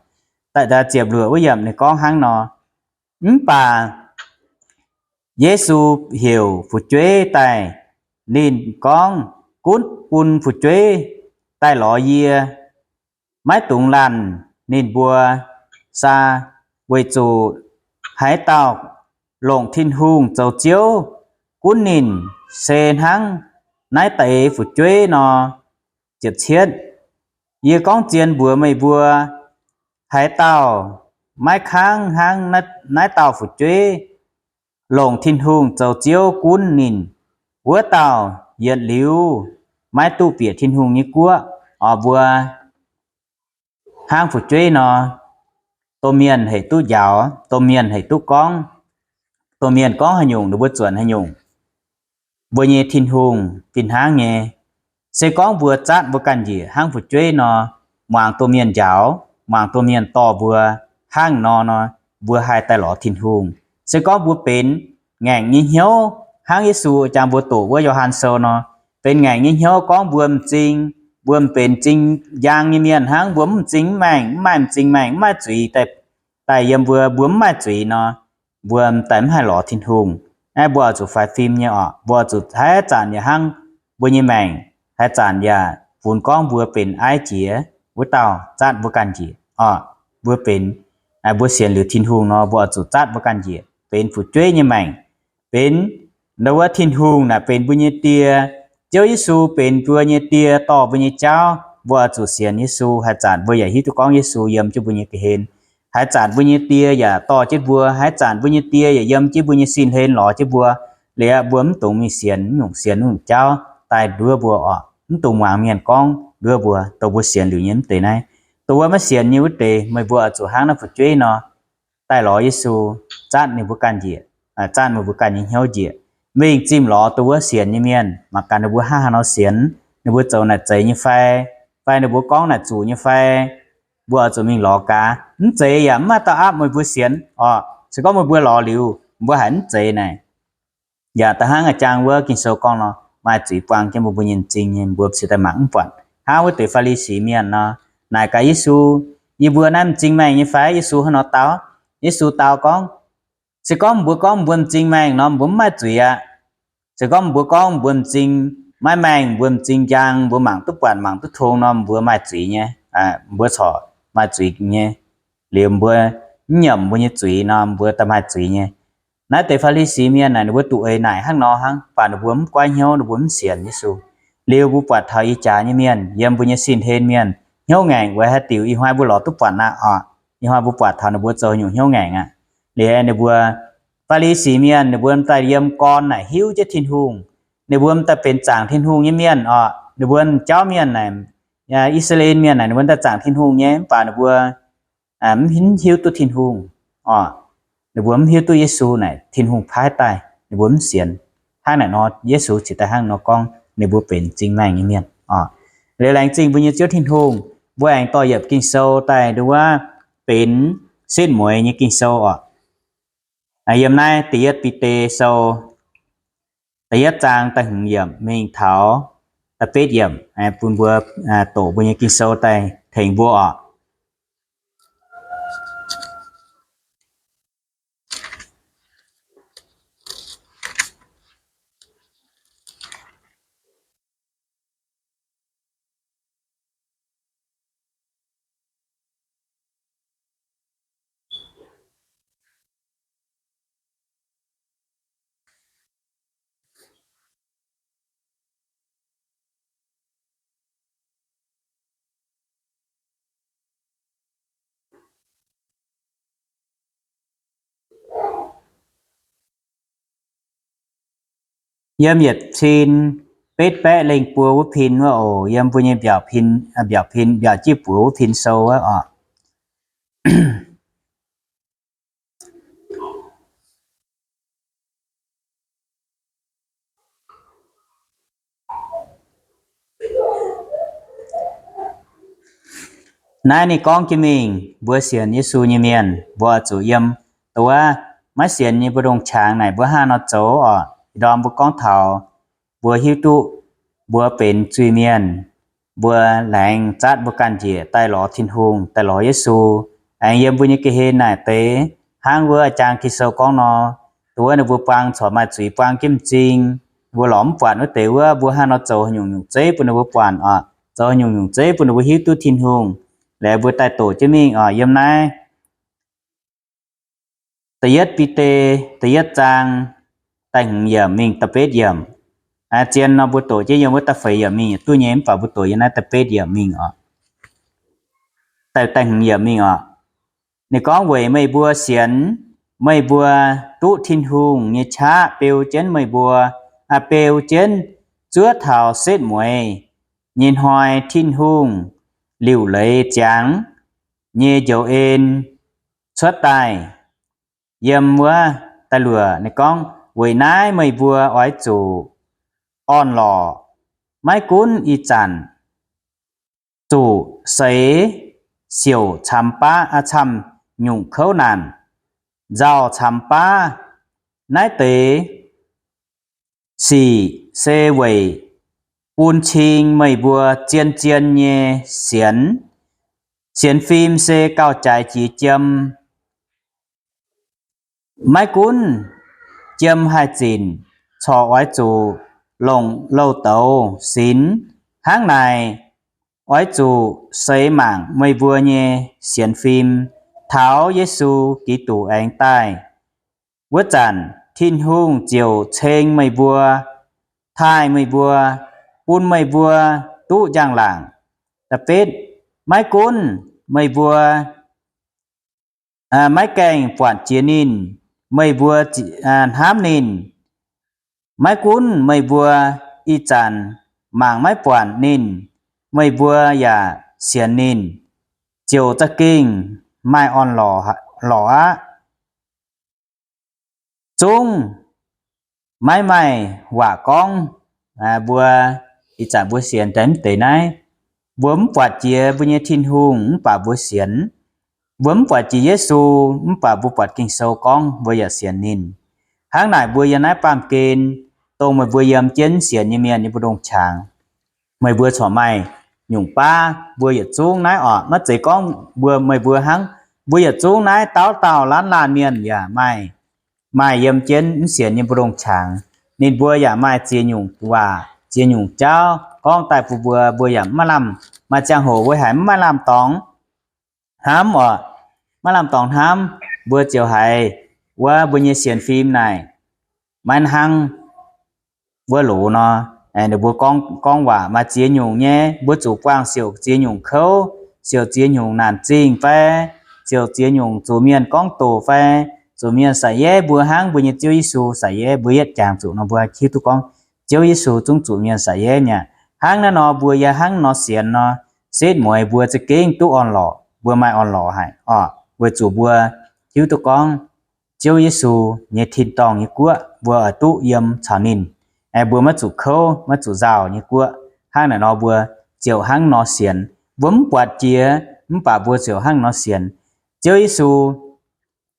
Daaih ziepc luoqc wuov yiemc ninh gorngv hnangv nor, mv baac Yesu heuc fu'jueiv daaih, ninh gorngv, gunv bun fu'jueiv daaih lorz yie, maiv dungx laanh ninh mbuo saa, weic zuqc haaix dauh longc Tin-Hungh zoux Ziouv, gunv ninh se hnangv naaiv deix fu'jueiv nor. Ziepc cietv, yie gorngv zien mbuox meih mbuo, haaix dauh maiv kangv hnangv naaiv dauh fu'jueiv longc Tin-Hungh zoux Ziouv gunv ninh, wuov dauh yietc liuz maiv duqv bieqc Tin-Hungh nyei guoqv oc. Mbuo hnangv fu'jueiv nor, domh mienh haic duqv njaaux, domh mienh haic duqv gorngv, domh mienh gorngv haaix nyungc ninh mbuo zuonc haaix nyungc. Mbuo nyei Tin-Hungh fih hnangv nyei. Se gorngv mbuo zatv mbuo ganh njiec hnangv fu'jueiv nor, muangx domh mienh njaaux, muangx domh mienh dorh mbuo hnangv nor nor, mbuo haih daaih lorz Tin-Hungh. Se gorngv mbuo benx ngaengc nyei hnyouv hnangv Yesu jangx mbuo doqc wuov Yo^han Sou nor, benx ngaengc nyei hnyouv gorngv mbuo m'zing, mbuo m'benx m'zing njang nyei mienh hnangv, mbuo mv m'zing mv maengh, mv maaih m'zing maengh, mv maaih zuiz daaih, daaih yiem mbuo, mbuo mv maaih zuiz nor, mbuo m'daaih mv haih lorz Tin-Hungh. Naaiv mbuo oix zuqc faix fim nyei oc. Mbuo oix zuqc haaix zanc yaac hnangv mbuo nyei maengc, haaix zanc yaac funx gorngv mbuo benx aiv jiex wuov dauh zatv mbuo ganh njiec oc. Mbuo benx, mbuo sienx liuz Tin-Hungh nor, mbuo oix zuqc zatv mbuo ganh njiec benx fu'jueiv nyei maengc, benx ndau wuov Tin-Hungh naaic benx mbuo nyei Die, Ziouv Yesu benx mbuo nyei Die, dorh mbuo nyei jauv. Mbuo oix zuqc sienx Yesu. Haaix zanc mbuo yaac hiuv duqv gorngv Yesu yiem jienv mbuo nyei ga'hlen. Haaix zanc mbuo nyei Die yaac dorh jienv mbuo, haaix zanc mbuo nyei Die yaac yiem jienv mbuo nyei sin hlen lorz jienv mbuo. Liuz mbuo mv dungx mingh sienx nyungc, sienx nyungc jauv daaih nduov mbuo oc. Mv dungx muangx mienh gorngv nduov mbuo, dongh mbuo sienx liuz nyei mv deix naaiv. Dongh wuov maiv sienx nyei wuov deix, meih mbuo oix zuqc hnangv naaiv fu'jueiv nor, daaih lorz Yesu, zatv ninh mbuo ganh njiec, zatv meih mbuo ganh nyei hnyouv njiec, mingh zimh lorz dongh wuov sienx nyei mienh, mangc gaax ninh mbuo hnangv haaix nor sienx, ninh mbuo zoux naaic zeiz nyei fai, fai ninh mbuo gorngv naaic zuqc nyei fai. Mbuo oix zuqc mingh lorz gaax. Mv zeiz yaac mv maaih dauh aapv meih mbuo sienx oc. Se gorngv meih mbuo lorz liuz, mbuo haiz mv zeiz naaic, yaac da'hnangv a'jang wuov Ging-Sou gorngv nor, maaih zuiz buang jienv mbuo mbuo nyei m'zing nyei, mbuo cingx daaih mangc mv buatc. Hnangv wuov deix Faa^li^si mienh nor, naaic gaax Yesu, Yie mbuo naaiv m'zing maengh nyei fai? Yesu hnangv nor dau. Yesu dau gorngv, Se gorngv mbuo gorngv mbuo m'zing maengh nor, mbuo mv maaih zuiz aqv. Se gorngv mbuo gorngv mbuo m'zing maiv maengh, mbuo m'zing njang, mbuo mangc duqv buatc mangc duqv tong nor, mbuo maaih zuiz nyei, mbuo corc maaih zuiz nyei. Liuz mbuo mv nyiemc mbuo nyei zuiz nor, mbuo daaih maaih zuiz nyei. Naaiv deix Faa^li^si mienh naaic, ninh mbuo duqv eix naaic hnangv nor hnangv, mv baac ninh mbuo mv goiv hnyouv, ninh mbuo mv sienx Yesu. Liuz mbuo buatc taux ih jaax nyei mienh, yiem mbuo nyei sin hlen mienh, hnyouv ngaengc weic haaix diuc ih hnoi mbuo lorz duqv buatc aqv oc. Ih hnoi mbuo buatc taux ninh mbuo zoux nyungc hnyouv ngaengc aqv. Liuz ninh mbuo Faa^li^si mienh, ninh mbuo m'daaih yiem gorn naaic hiuv jienv Tin-Hungh. Ninh mbuo m'daaih benx zaangc Tin-Hungh nyei mienh oc. Ninh mbuo jauv mienh naaic, I^saa^laa^en mienh naaic, ninh mbuo m'daaih zaangc Tin-Hungh nyei, mv baac ninh mbuo mv hiuv duqv Tin-Hungh oc. Ninh mbuo mv hiuv duqv Yesu naaic Tin-Hungh paaiv daaih, ninh mbuo mv sienx. Hnangv naaic nor, Yesu cingx daaih hnangv nor gorngv ninh mbuo benx m'zing maengh nyei mienh oc. Liuz laengz zingh mbuo nyei Ziouv Tin-Hungh, mbuo aengx dorh yiemc Ging-Sou daaih nduov benx setv mueiz nyei Ging-Sou oc. Yiem naaiv Da'yietv Bide Sou da'yietv zaang da'hmz yiemc mingh taux da'betv yiemc, bun mbuo doqc mbuo nyei Ging-Sou daaih tengx mbuo oc. Yiem yietc cin betv baeqv lengh buo wuov pin wuov oc, yiem mbuo nyei mbiaauc pin, mbiaauc pin, mbiaauc jiv buoz wuov pin sou wuov oc. Naaiv ninh gorngv jienv mingh, mbuo sienx Yesu nyei mienh, mbuo oix zuqc yiem dongh wuov maiv sienx nyei mbu'ndongx qangx naaic mbuo hnangv nor zoux oc. Ih ndorm mbuo gorngv taux mbuo hiuv duqv mbuo benx zuiz-mienh, mbuo laengz zatv mbuo ganh njiec daaih lorz Tin-Hungh, daaih lorz Yesu, aengx yiem mbuo nyei ga'hlen naaic deix, hnangv wuov a'jang Ging-Sou gorngv nor, dongh wuov ninh mbuo buang corc maaih zuiz buang jienv m'zing, mbuo lorz mv buatc wuov deix wuov, mbuo hnangv nor zoux haaix nyungc nyungc zeiv bun ninh mbuo buatc oc, zoux haaix nyungc nyungc zeiv bun ninh mbuo hiuv duqv Tin-Hungh. Liuz mbuo daaih doqc jienv mingh oc, yiem naaiv Da'yietv Bide, da'yietv zaang, da'hmz yiemc mingh da'betv yiemc. Zien nor mbuo doqc jienv yiem wuov da'feix yiemc mingh yaac duqv nyei, mv baac mbuo doqc yiem naaiv da'betv yiemc mingh oc. Da'hmz yiemc mingh oc. Ninh gorngv, weic meih mbuo sienx, meih mbuo duqv Tin-Hungh nyei qaqv beu jienv meih mbuo, beu jienv zuov taux setv mueiz nyei hnoi Tin-Hungh liuc leiz ziangx nyei njoux en cuotv daaih. Yiem wuov da'luoqc ninh gorngv, weic naaiv meih mbuo oix zuqc orn-lorqc, maiv gunv ih zanc zuqc seix siouc camx baav, camv nyungc kouv naanc, nzauh camx baav. Naaiv deix sic se weic bun cing meih mbuo zien-zien nyei sienx. Sienx fim se gauh jaaix jiex jiem. Maiv gunv jiem haih zinc, corc oix zuqc longc louh douz sinx. Hnangv naaic, oix zuqc seix mangc meih mbuo nyei sienx fim taux Yesu Giduc aengx daaih wuov zanc, Tin-Hungh ziouc ceng meih mbuo, taaih meih mbuo, bun meih mbuo duqv njang-laangc. Da'betv, maiv gunv meih mbuo maiv gaengh buatc jiex ninh, meih mbuo hnamv ninh. Maiv gunv meih mbuo ih zanc mangc maiv buatc ninh, meih mbuo yaac sienx ninh, ziouc za'gengh maaih orn-lorqc aqv. Zungv maiv maaih waac gorngv mbuo ih zanc mbuo sienx daaih mv deix naaiv. Mbuo mv buatc jiex mbuo nyei Tin-Hungh mv baac mbuo sienx. Mbuo mv buatc jiex Yesu mv baac mbuo buatc Ging-Sou gorngv mbuo yaac sienx ninh. Hnangv naaic mbuo yiem naaiv baamh gen, dongh meih mbuo yiem jienv sienx nyei mienh nyei mbu'ndongx qangx, meih mbuo corc maaih nyungc baav mbuo yietc zungv naaiv oc. Maiv zeiz gorngv mbuo, meih mbuo hnangv, mbuo yietc zungv naaiv dauh dauh laanh laanh mienh yaac maaih, maaih yiem jienv mv sienx nyei mbu'ndongx qangx. Ninh mbuo yaac maaih ziex nyungc waac, ziex nyungc jauv gorngv daaih bun mbuo, mbuo yaac maiv lamh, maaih ziangh hoc mbuo haiz maiv lamh dorngx hnamv oc. Maiv lamh dorngx hnamv, mbuo ziouc haiz wuov mbuo nyei sienx fim naaic maiv hnangv wuov loz nor. Ninh mbuo gorngv, gorngv waac maaih ziex nyungc nyei, mbuo zuqc buangh siouc ziex nyungc kouv, siouc ziex nyungc naanc zingh fai, siouc ziex nyungc zuqc mienh gorngv doqc fai, zuqc mienh saic yeiv mbuo hnangv mbuo nyei Ziouv Yesu saic yeiv mbuo. Yietv jangx zuqc nor mbuo hiuv duqv gorngv Ziouv Yesu zungv zuqc mienh saic yeiv mi'aqv. Hnangv naaiv nor mbuo yaac hnangv nor sienx nor, setv mueiz mbuo za'gengh duqv orn-lorqc, mbuo maaih orn-lorqc haic oc. Weic zuqc mbuo hiuv duqv gorngv Ziouv Yesu nyei tin-dorngh nyei guoqv mbuo oix duqv yiem caux ninh. Aengx mbuo maiv zuqc kouv maiv zuqc nzauh nyei guoqv. Hnangv naaic nor mbuo ziouc hnangv nor sienx. Mbuo mv buatc jiex mv baac mbuo ziouc hnangv nor sienx. Ziouv Yesu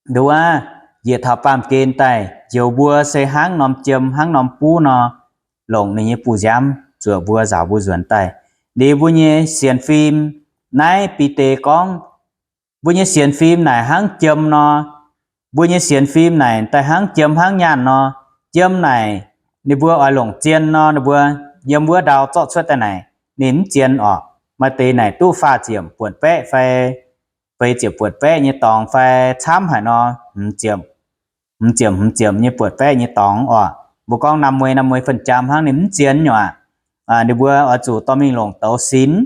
nduov njiec taux baamh gen daaih njoux mbuo se hnangv norm jiem hnangv norm buv nor, longc ninh nyei bu nziaamv zuoqc mbuo, nzaaux mbuo nzuonx daaih. Liuz mbuo nyei sienx fim, naaiv Bide gorngv, mbuo nyei sienx fim naaic hnangv jiem nor. Mbuo nyei sienx fim naaic daaih hnangv jiem hnangv nyaanh nor. Jiem naaic ninh mbuo oix longc zien nor, ninh mbuo yiem wuov ndau zorqv cuotv daaih naaic ninh mv zien orqc. Maaih deix naaic duqv faah ziepc buonc baeqv fai feix ziepc buonc baeqv nyei dorngx fai camv haic nor, hmz ziepc, hmz ziepc, hmz ziepc nyei buonc baeqv nyei dorngx orqc. Mbuo gorngv năm mươi, năm mươi phần trăm hnangv ninh mv zien nyei aqv. Ninh mbuo oix zuqc dorh mingh longc douz sinx,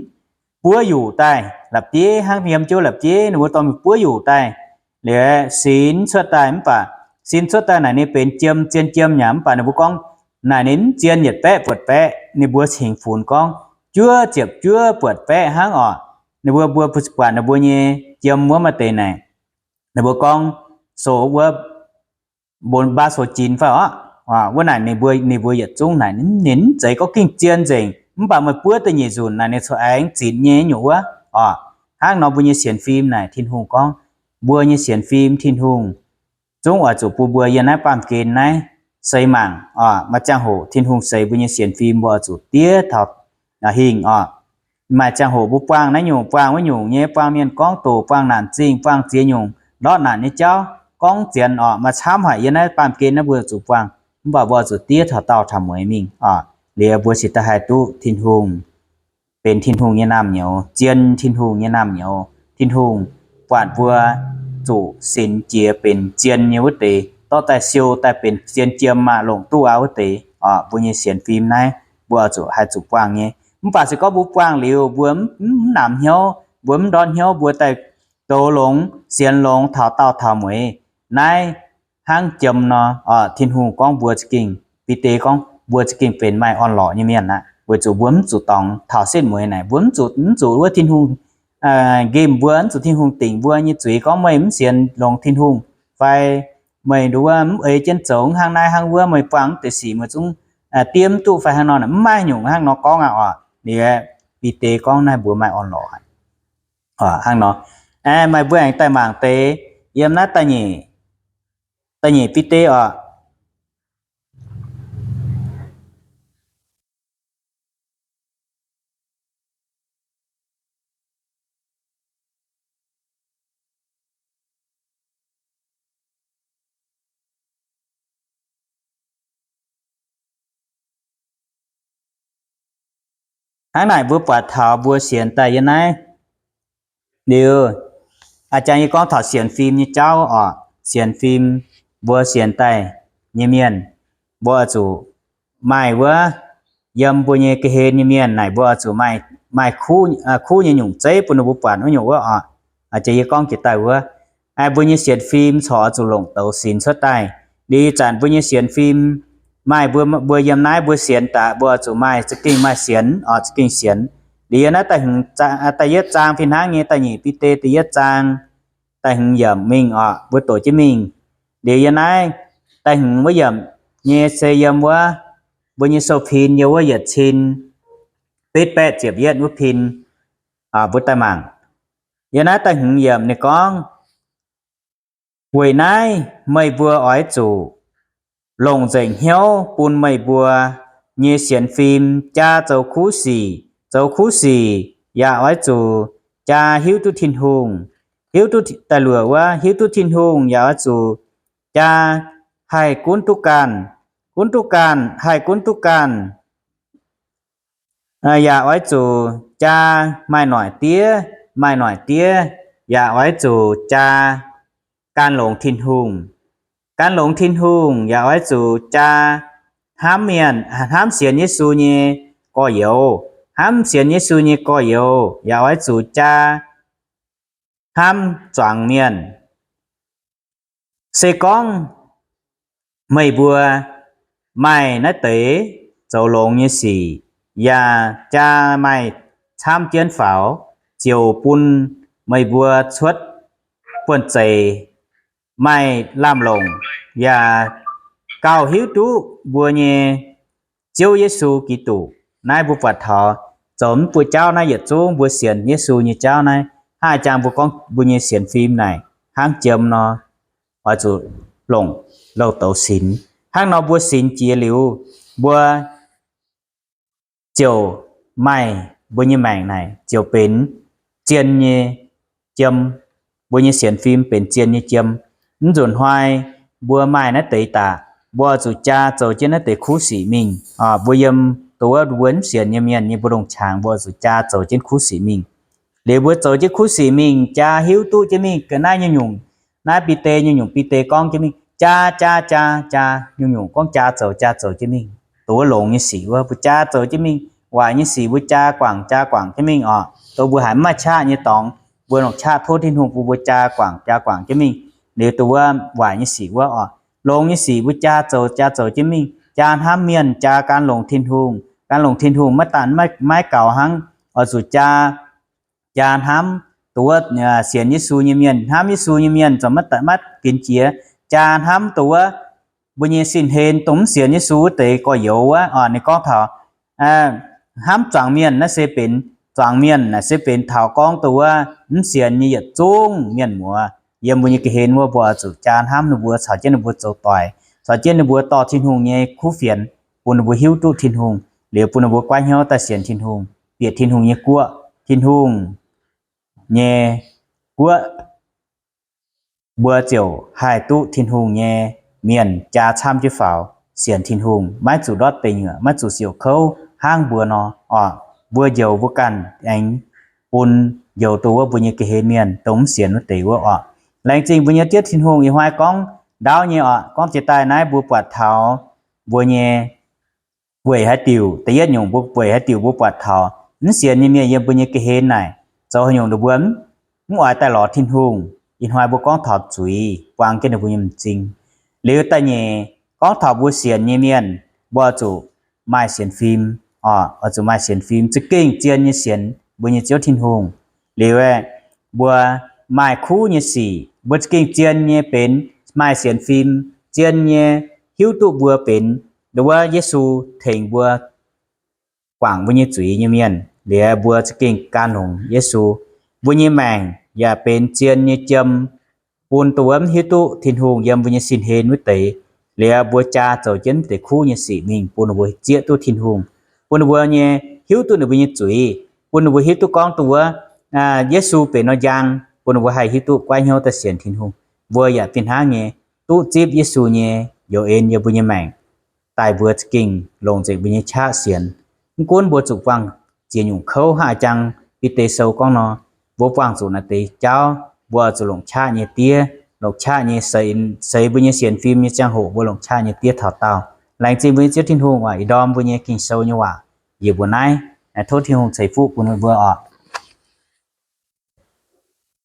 buov yuqc daaih la'bieiv hnangv yiem jiouv la'bieiv ninh mbuo dorh mingh buov yuqc daaih. Liuz sinx cuotv daaih mv baac sinx cuotv daaih naaic ninh benx jiem, zien jiem nyei aqv. Mv baac ninh mbuo gorngv naaic ninh mv zien yietc baeqv buonc baeqv, ninh mbuo cingx funx gorngv juov ziepc juov buonc baeqv hnangv orqc. Ninh mbuo, mbuo buatc ninh mbuo nyei jiem wuov maaih deix naaic, ninh mbuo gorngv sou wuov mbon baav sou jin fai orqc. Wuov naaic ninh mbuo, ninh mbuo yietc zungv naaic ninh mv zeiz gorngv gengh zien nzengc, mv baac meih buov da'nyeic nzunc naaic ninh corc aengx zinx nyei nyungc wuov orqc. Hnangv nor mbuo nyei sienx fim naaic Tin-Hungh gorngv, mbuo nyei sienx fim Tin-Hungh zungv oix zuqc bun mbuo yiem naaiv baamh gen naaiv seix mangc orqc. Maaih ziangh hoc Tin-Hungh seix mbuo nyei sienx fim mbuo oix zuqc diev taux hingh orqc. Maaih ziangh hoc mbuo buangh naaiv nyungc buangh wuov nyungc nyei, buangh mienh gorngv doqc, buangh naanc zingh, buangh ziex nyungc ndortv naanc nyei jauv gorngv zienx orqc. Maaih camv haic yiem naaiv baamh gen naaiv mbuo zuqc buangh, mv baac mbuo zuqc diev taux daauh taux mueiz mingh orqc. Liuz mbuo cingx daaih haih duqv Tin-Hungh benx Tin-Hungh nyei naamh nyouz, zien Tin-Hungh nyei naamh nyouz. Tin-Hungh buatc mbuo zuqc sinx jiex benx zien nyei wuov deix, dorh daaih siou daaih benx zien jiem maah longc duqv aqv wuov deix orqc. Mbuo nyei sienx fim naaiv mbuo oix zuqc haih zuqc buangh nyei. Mv baac se gorngv mbuo buangh liuz mbuo mv, mv namx hnyouv, mbuo mv ndortv hnyouv, mbuo daaih douz longx sienx longx taux daauh taux mueiz, naaiv hnangv jiem nor orqc. Tin-Hungh gorngv mbuo za'gengh, Bide gorngv mbuo za'gengh benx maaih orn-lorqc nyei mienh aqv, weic zuqc mbuo mv zuqc dorngx taux setv mueiz naaic. Mbuo mv zuqc, mv zuqc wuov Tin-Hungh nqemh mbuo, mv zuqc Tin-Hungh dingc mbuo nyei zuiz gorngv meih mv sienx longx Tin-Hungh fai meih nduov mv ei jienv zoux hnangv naaiv hnangv wuov, meih buangh mv deix sic meih zungv diev mv duqv fai hnangv nor. Mv maaih nyungc hnangv nor gorngv aqv orqc. Liuz Bide gorngv naaiv mbuo maaih orn-lorqc hnangv nor. Maaih mbuo aengx daaih mangc deix yiem naaiv da'nyeic, da'nyeic Bide orqc. Hnangv naaic mbuo buatc taux mbuo sienx daaih yiem naaiv liuz, a'jang yie gorngv taux sienx fim nyei jauv oc. Sienx fim, mbuo sienx daaih nyei mienh, mbuo oix zuqc maaih wuov, yiem mbuo nyei ga'hlen nyei mienh naaic mbuo oix zuqc maaih, maaih kuv nyei nyungc zeiv bun ninh mbuo buatc wuov nyungc wuov oc. A'jang yie gorngv jiex daaih wuov, mbuo nyei sienx fim corc oix zuqc longc douz sinx cuotv daaih. Liuz zanc mbuo nyei sienx fim maaih, mbuo, mbuo yiem naaiv mbuo sienx daaih mbuo oix zuqc maaih, za'gengh maaih sienx oc, za'gengh sienx. Liuz yiem naaiv da'hmz, da'yietv zaang fih hnangv nyei, da'nyeic Bide da'yietv zaang da'hmz yiemc mingh oc, mbuo doqc jienv mingh. Liuz yiem naaiv da'hmz wuov yiemc nyei se yiem wuov mbuo nyei sou-pin yiem wuov yietc cin betv baeqv ziepc yietv wuov pin, mbuo daaih mangc. Yiem naaiv da'hmz yiemc ninh gorngv, weic naaiv meih mbuo oix zuqc longc nzengc hnyouv bun meih mbuo nyei sienx fim jaa zoux kuv sic. Zoux kuv sic yaac oix zuqc jaa hiuv duqv Tin-Hungh, hiuv duqv da'luoqc wuov, hiuv duqv Tin-Hungh yaac oix zuqc jaa haih gunv duqv ganh, gunv duqv ganh, haih gunv duqv ganh yaac oix zuqc jaa maaih noic diev, maaih noic diev yaac oix zuqc jaa gan longx Tin-Hungh. Gan longx Tin-Hungh yaac oix zuqc jaa hnamv mienh, hnamv sienx Yesu nyei gorx-youz. Hnamv sienx Yesu nyei gorx-youz yaac oix zuqc jaa hnamv zuangx mienh. Se gorngv meih mbuo maaih naaiv deix zoux longx nyei sic, yaac jaa maaih camv jienv faaux, ziouc bun meih mbuo cuotv buonv-zeic, maaih lamh longc, yaac gauh hiuv duqv mbuo nyei Ziouv Yesu Giduc. Naaiv mbuo buatc taux zoux mv buo jauv naaiv yietc zungv mbuo sienx Yesu nyei jauv naaiv, hnangv jang mbuo gorngv mbuo nyei sienx fim naaic hnangv jiem nor, oix zuqc longc louh douz sinx. Hnangv nor mbuo sinx jiex liuz, mbuo ziouc maaih, mbuo nyei maengc naaic ziouc benx zien nyei jiem. Mbuo nyei sienx fim benx zien nyei jiem. Mv nzunc hnoi mbuo maaih naaiv deix daaih, mbuo oix zuqc jaa zoux jienv naaiv deix kuv sic mingh. Mbuo yiem dongh wuov mbuo mv sienx nyei mienh nyei mbu'ndongx qangx, mbuo oix zuqc jaa zoux jienv kuv sic mingh. Liuz mbuo zoux jienv kuv sic mingh, jaa hiuv duqv jienv mingh ga'naaiv nyungc-nyungc. Naaiv Bide nyungc-nyungc, Bide gorngv jienv mingh, jaa, jaa, jaa, jaa, nyungc-nyungc gorngv jaa zoux, jaa zoux jienv mingh. Dongh wuov longx nyei sic wuov, mbuo jaa zoux jienv mingh. Waaic nyei sic mbuo jaa guangc, jaa guangc jienv mingh oc. Dongh mbuo haiz mv maaih qaqv nyei dorngx, mbuo longc qaqv tov Tin-Hungh bun mbuo jaa guangc, jaa guangc jienv mingh. Liuz dongh wuov waaic nyei sic wuov oc, longx nyei sic mbuo jaa zoux, jaa zoux jienv mingh. Jaa hnamv mienh, jaa gan longx Tin-Hungh. Gan longx Tin-Hungh maiv daan, maiv gaux hnangv, oix zuqc jaa, jaa hnamv dongh wuov sienx Yesu nyei mienh, hnamv Yesu nyei mienh zoux maiv, maiv ginx jiex. Jaa hnamv dongh wuov mbuo nyei sin-hlen, dongh mv sienx Yesu wuov deix gorx-youz wuov oc. Ninh gorngv taux hnamv zuangx mienh naaiv se benx, zuangx mienh naaic se benx taux gorngv dongh wuov mv sienx nyei yietc zungv mienh muoz yiem mbuo nyei ga'hlen wuov, mbuo oix zuqc jaa hnamv ninh mbuo, caux jienv ninh mbuo zoux doic, caux jienv ninh mbuo dorh Tin-Hungh nyei kuv fienx, bun ninh mbuo hiuv duqv Tin-Hungh, liuz bun ninh mbuo goiv hnyouv daaih sienx Tin-Hungh, bieqc Tin-Hungh nyei guoqv, Tin-Hungh nyei guoqv, mbuo ziouc haih duqv Tin-Hungh nyei mienh jaa camv jienv faaux sienx Tin-Hungh, maiv zuqc ndortv deic nyuoqc, maiv zuqc siouc kouv hnangv mbuo nor oc. Mbuo njoux mbuo ganh aengx bun njoux dongh wuov mbuo nyei ga'hlen mienh dongh mv sienx wuov deix wuov oc. Laengz zingh mbuo nyei Ziouv Tin-Hungh. Ih hnoi gorngv ndaauv nyei oc, gorngv jiex daaih naaiv mbuo buatc taux mbuo nyei weic haaix diuc, da'yietv nyungc mbuo weic haaix diuc mbuo buatc taux mv sienx nyei mienh yiem mbuo nyei ga'hlen naaic zoux haaix nyungc ninh mbuo mv oix daaih lorz Tin-Hungh. Ih hnoi mbuo gorngv taux zuiz buang jienv ninh mbuo nyei m'zing. Liuz da'nyeic gorngv taux mbuo sienx nyei mienh, mbuo oix zuqc maaih sienx fim oc, oix zuqc maaih sienx fim, za'gengh zien nyei sienx mbuo nyei Ziouv Tin-Hungh. Liuz aeqv, mbuo maaih kuv nyei sic, mbuo za'gengh zien nyei benx maaih sienx fim, zien nyei hiuv duqv mbuo benx dongh wuov Yesu tengx mbuo guangc mbuo nyei zuiz nyei mienh. Liuz mbuo za'gengh gan longx Yesu. Mbuo nyei maengc yaac benx zien nyei jiem bun dongh wuov mv hiuv duqv Tin-Hungh yiem mbuo nyei sin-hlen wuov deix. Liuz mbuo jaa zoux jienv deix kuv nyei sic mingh bun ninh mbuo zieqv duqv Tin-Hungh, bun ninh mbuo nyei hiuv duqv ninh mbuo nyei zuiz, bun ninh mbuo hiuv duqv gorngv dongh wuov Yesu benx nor njang, bun ninh mbuo haih hiuv duqv goiv hnyouv daaih sienx Tin-Hungh. Mbuo yaac fih hnangv nyei duqv zipv Yesu nyei youz en yiem mbuo nyei maengc, daaih mbuo za'gengh longc nzengc mbuo nyei qaqv sienx. Mv gunv mbuo zuqc buangh ziex nyungc kouv haav jang. Bide Sou gorngv nor, mbuo buangh zuqc naaiv deix jauv, mbuo zuqc longc qaqv nyei diev, longc qaqv nyei seix, seix mbuo nyei sienx fim nyei ziangh hoc mbuo longc qaqv nyei diev taux daauh. Laengz zingh mbuo nyei Ziouv Tin-Hungh waac, ih ndorm mbuo nyei Ging-Sou nyei waac yie mbuo naaiv. Tov Tin-Hungh ceix fuqv bun mbuo oc.